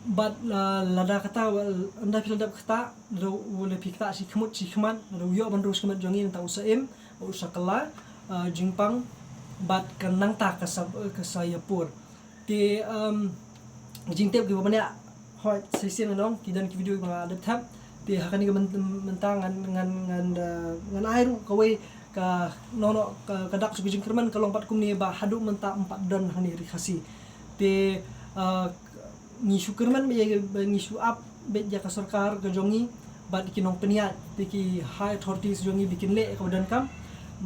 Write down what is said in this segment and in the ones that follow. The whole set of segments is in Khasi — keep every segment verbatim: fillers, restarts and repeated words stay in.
Bad, uh, lada kata, well, ynda phi la dep ktah, lada u, lada phi ktah shi khmut shi khmat, lada u ïoh ban rung shi khmat jong ngi, nangta u sa im, u sa kylla, uh, jingpang bad ka nangta ka sa, ka sa ïa pur. Te, um, jingtip kiba bniah, hooid, sa shisien ngan ong, ki don ki video kiba nga la dep thep. Te ha kane ka myn-, mynta ngan, ngan, ngan, uh, ngan ai ruh kawei ka, no, no, ka, ka dak sha ka jingkyrmen ka long pat kumne ba haduh mynta ym pat don hangne ha Ri Khasi. Te, uh, ngi shu kyrmen beit ïa, ngi shu ap beit ïa ka sorkar ka jong ngi bad ki nongpynïaid, te ki high authorities jong ngi ba kin leh kaba donkam,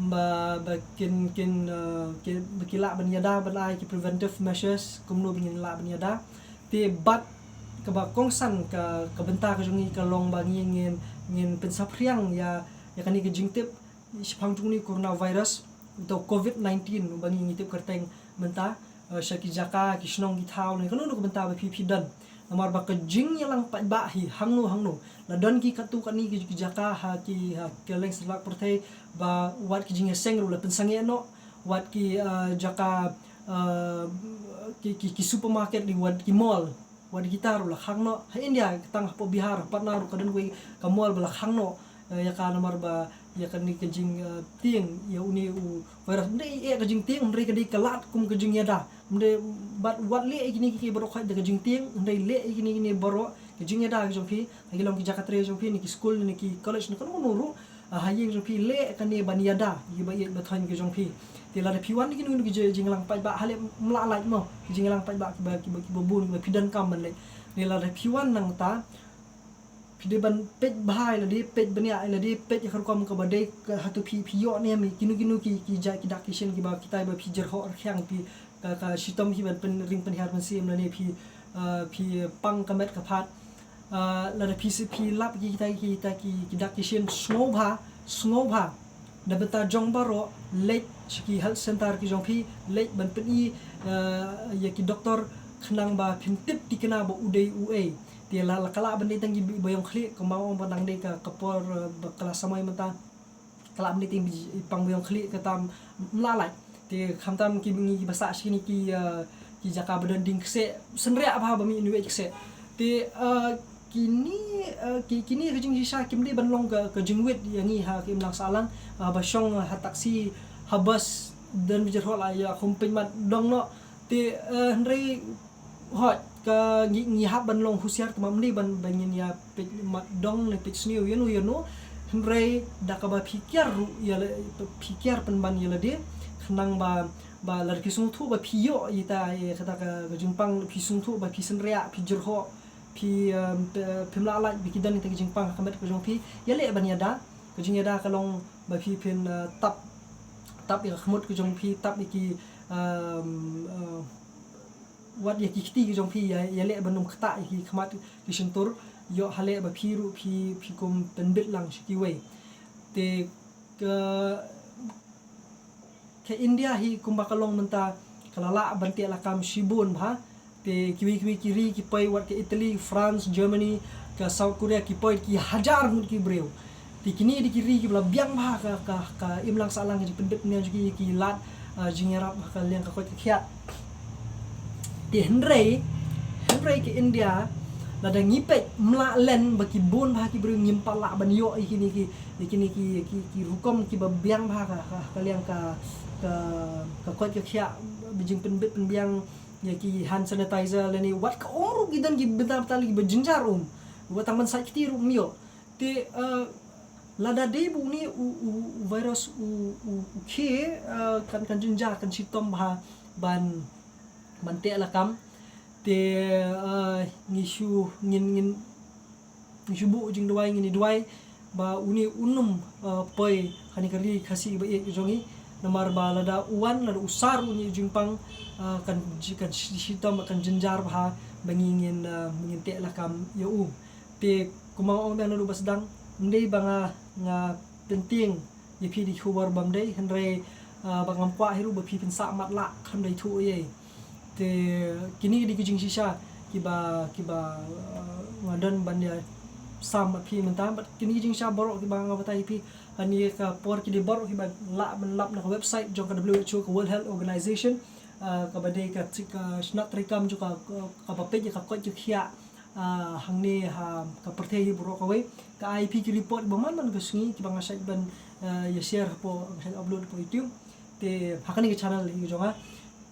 ba, ba kin, kin, uh, kin, ba ki lah ban ïada, ban ai ki preventive measures kumno ba ngin lah ban ïada. Te bad kaba kongsan ka, ka bynta ka jong ngi ka long ba ngi ngin, ngin pynsaphriang ïa, ïa kane ka jingtip shaphang jong une u coronavirus, uta u covid nineteen, uba ngi, ngi tip kyrteng mynta, eh, sha ki jaka, ki shnong, ki thaw, ne kano kano ka bynta ba phi, phi don. Namar ba ka jingïalang paidbah hi hangno hangno. La don ki katto katne ki, ki jaka ha ki, ha ki leng satlak pyrthei ba wat ki jingïaseng ruh la pynsangeh noh, wat ki, eh, jaka, eh, ki, ki, ki supermarket ne wat ki mall, wat kita ruh la khang noh. Ha India, tang hapoh Bihar, ha Patna ruh ka don kawei ka mall ba la khang noh, eh, ïa ka namar ba ïa kane ka jing, eh, tieng ïa une u virus. Ym dei eh ka jingtieng, hynrei ka dei ka lad kum ka jingïada. Ym dei, bad wat leh ïa kine ki, ki baroh khoit da ka jingtieng, hynrei leh ïa kine, kine baroh ka jingïada ka jong phi, ha ki long ki jaka trei jong phi, ne ki skul, ne ki college, ne kano kano ruh, ah, ha ïing jong phi, leh kane ban ïada ïa ki ba ïeit ba thoiñ ki jong phi. Te lada phi wan ïa kino kino ki jingïalang paidbah, ha leh ym lah lait mo, ki jingïalang paidbah kiba, kiba, kiba bun, kiba phi donkam ban leh. Ne lada phi wan nangta, phi dei ban peit bha ïa lade, peit bniah ïa lade, peit ïa ka rukom kaba dei, ka hato phi, phi ïoh ne em ïa kino kino ki, ki jait ki dak ki shin kiba, kita ba phi jyrhoh rkhiang, phi ka, ka shitom phi ban pyn, ring pynhiar mynsiem lane phi, ah, phi pang ka met ka phad. Ah, lada phi sa, phi lap ki, kita, kita ki, ki dak ki shin, sngewbha, sngewbha. Na bynta jong baroh, leit sha ki health center ki jong phi, leit ban pyni, ah, ïa ki doktor, khnang ba phin tip thikna ba u dei uei. Te la, la ka lah ban dei tang ki ba ïong khlieh, kumba ong ba dang dei ka, ka por, ah, ba ka la samoi mynta. Ka lah ban dei tang i pang ba ïong khlieh, kata ym lah lait. Te khamtam ki, ngi kiba sah sha kine ki, ah, ki jaka ba don dieng kseh, synriah bha ba mih ïa une uwei kseh. Te, ah, kine, ah, ki, kine ka jingshisha kim dei ban long ka, ka jingwit ïa ngi ha ka imlang sahlang, ah, ba shong ha taxi, ha bus, don ba jyrhoh la ïa khum peit mat dong noh. Te, ah, hynrei hooid, ka ngi, ngi hap ban long husiar, te ym dei ban, ban ngin ïa peit mat dong ne peit sniew ïano ïano. Hynrei da kaba phi kiar ruh ïa la, phi kiar pynban ïa lade, khnang ba, ba lada phi sngewthuh ba phi ïoh ïa ita, ïa kata ka, ka jingpang, phi sngewthuh ba phi synriah, phi jyrhoh, phi, um, phi, phim lah lait ba ki don ita ki jingpang ha ka met ka jong phi, ïaleh ban ïada. Ka jingïada ka long ba phi phin, uh, tap, tap ïa ka khmut ka jong phi, tap ïa ki, um, uh, wat ïa ki kti ki jong phi, ïa, ïaleh ban ym ktah ïa ki khmat ki shyntur, ïoh haleh ba phi ruh phi, phi kum pynbit lang sha kiwei. Te ka, ka India hi kumba ka long mynta ka la lah ban teh lakam shibun bha. Te kiwei kiwei ki ri ki poi wat ka Italy, France, Germany, ka South Korea, ki poi ki hajar ngut ki briew. Te kine dei ki ri kiba la biang bha ka, ka, ka imlang sahlang, ka jingpynbit pynbiang jong ki, ki lad, ah, jingïarap ha ka liang ka koit ka khiah. Te hynrei, hynrei ka India, lada ngi peit, ym lah len ba ki bun bha ki briew, ngim pat lah ban ïoh ïa kine ki, ïa kine ki, ki, ki rukom kiba biang bha ka, ka, ka liang ka, ka, ka koit ka khiah, ba jingpynbit pynbiang ïa ki hand sanitizer lane wat ka um ruh ki don ki bynta bynta lagi ba jynjar um. Wat tang ban sait kti ruh ym ïoh. Te, eh, lada dei ba une u, u, u virus u, u, u khie, eh, kan, kan jynjar, kan shitom bha ban, ban teh lakam. Te, eh, ngi shu, ngin, ngin, ngi shu buh jingduwai, ngin ïa duwai ba une un ym, eh, poi ha kane ka ri Khasi ba ïeit jong ngi. Namar ba lada u wan, lada u sar une u jingpang, eh, kan ji-, kan shi-, shitom, kan jynjar bha ba ngi ngin, eh, ngin teh lakam ïa u. Te kumba nga ong biang naduh ba sdang, ym dei ba nga, nga pyntieng ïa phi da ki khubor bym dei, hynrei, ah, ba ngam kwah hi ruh ba phi pynsah matlah khlem da ithuh ei ei. Te kine ki dei ki jingshisha kiba, kiba, ah, nga don ban ïa sam bad phi mynta, bad kine ki jingshisha baroh kiba nga batai ïa phi ha kane ka por, ki dei baroh kiba lah ban lap na ka website jong ka W H O, ka World Health Organization, ah, kaba dei ka, ka shnat treikam jong ka, ka, kaba peit ïa ka koit ka khiah ah, hangne ha ka pyrthei hi baroh kawei. Ka ai phi ki report ba man man ka sngi kiba nga shait ban, ah, ïa share hapoh, nga shait upload hapoh YouTube. Te ha kane ka channel hi ka jong nga.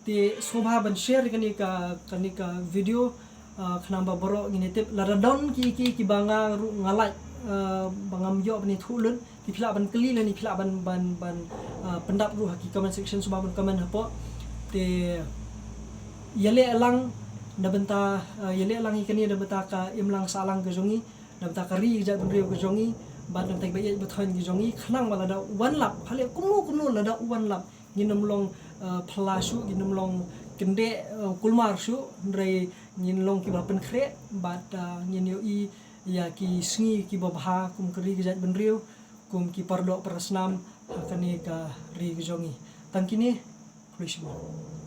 Te sngewbha ban share kane ka, kane ka video, ah, khnang ba baroh ngin ïa tip. Lada don ki, ki, kiba nga ruh nga lait, ah, ba ngam ïoh ban ïathuh lut, te phi lah ban kylli lane phi lah ban, ban, ban, ah, pyndap ruh ha ki comment section, sngewbha ban comment hapoh. Te ïaleh lang na bynta, ah, ïaleh lang ïa kane na bynta ka imlang sahlang ka jong ngi, na bynta ka ri ka jaitbynriew ka jong ngi, bad na bynta kiba ïeit ba thoiñ ka jong ngi, khnang ba lada u wan lap, ha leh kumno kumno lada u wan lap, ngin ym long, ah, phylla shuh, ngin ym long kyndeh, ah, kulmar shuh, hynrei ngin long kiba pynkhreh, bad, ah, ngin ïohi ïa ki sngi kiba bha kum ka ri ka jaitbynriew, kum ki paradoh parasnam ha kane ka ri ka jong ngi. Tang kine, khublei shibun.